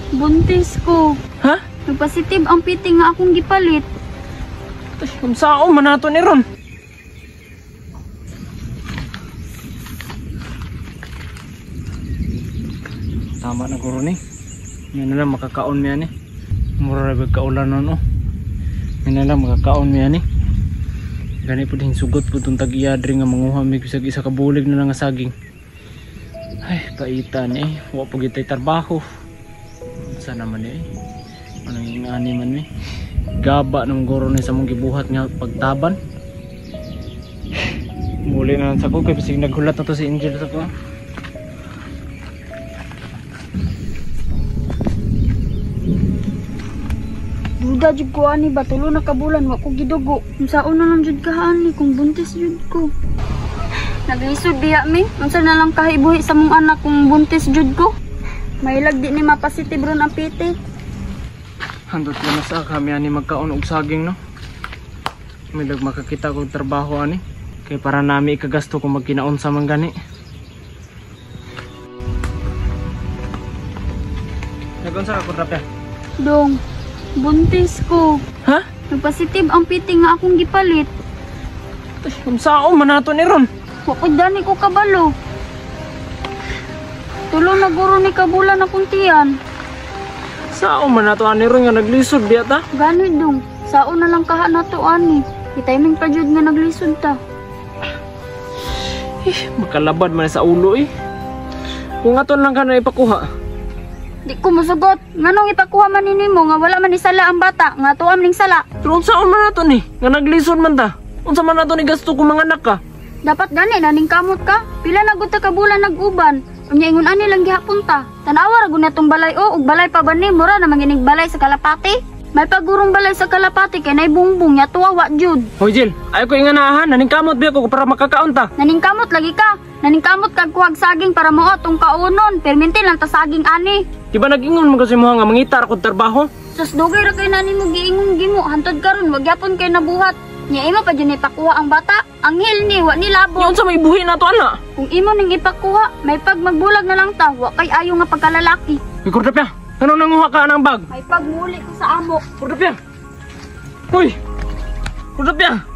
Buntis ko. Ha? Nagpositive ang piti nga akong gipalit. Ay, unsaon man nato ni ron? Tama na guro ni. Yan na lang makakaon miya ni. Mura ra bag kaulan nun oh. Yan na lang makakaon miya ni. Gani pud hinsugot pud tong tag-iya diri nga manguha mig bisag isa ka bulig na lang nga saging. Ay, paitan eh. Wa pud gitay trabaho. Unsa naman eh. Anong ingani man mi. Gaba ng guro ni sa mong gibuhat nga pagtaban. Muli na lang sa ko kay bisig naghulat na to si Angel sa ko. Duda jud ko ani ba, tulo na ka bulan wa ko gidugo. Unsaon na lang jud ka ani kung buntis jud ko. Naglisod biya mi. Unsa na lang kahibuhi sa mong anak kung buntis jud ko? Mahilag di ni mapositive ron ang piti. Handot ko na sa kami ani magkaon og saging no. Milag makakita kog trabaho ani. Kay para nami ikagasto kung magkinaon sa man gani. Nagunsa ka kurapya? Dong, buntis ko. Ha? Nagpositive ang piti nga akong gipalit. Ay, unsaon man nato ni ron? Wa ko dani ko kabalo. Tulo na guro ni kabulan akong tiyan. Saon man nato ani ron nga naglisod biya ta? Gani dong, saon na lang kaha nato ani. Itiming pa jud nga naglisod ta. Eh, makalabad man sa ulo eh. Kung aton lang ka na ipakuha. Di ko mosugot. Nganong ipakuha man ni nimo nga wala man ni sala ang bata, nga tuam ning sala. Pero unsaon man nato ni? Nga naglisod man ta. Unsa man nato ni gasto kung mga anak ka? Dapat gani na ning kamot ka. Pila na gud ta ka bulan nag-uban. Unya ingon ani lang gihapon ta. Tanawa ra gud natong balay o ug balay pa ba ni mura na manginig balay sa kalapati. May pagurong balay sa kalapati kay nay bungbong nya tuwa wa jud. Hoy Jill, ayo ko inganahan, naning kamot biya ko para makakaon ta. Naningkamot lagi ka. Naningkamot kag kuhag saging para mao tong kaunon. Perminti lang ta saging ani. Di ba nag-ingon man kasi mo nga mangitar kog trabaho? Sus dugay ra kay nani mo giingon gimo hantod karon wag gyapon kay nabuhat. Nya imo pa jud ipakuha ang bata. Anghel ni wa ni labo. Nya unsa may buhi nato ana? Kung imo ning ipakuha, may pag magbulag na lang ta, wa kay ayo nga pagkalalaki. Uy, kordapya, ngano nanguha ka anang bag? May pag muuli ko sa amo. Kordapya. Uy. Kordapya.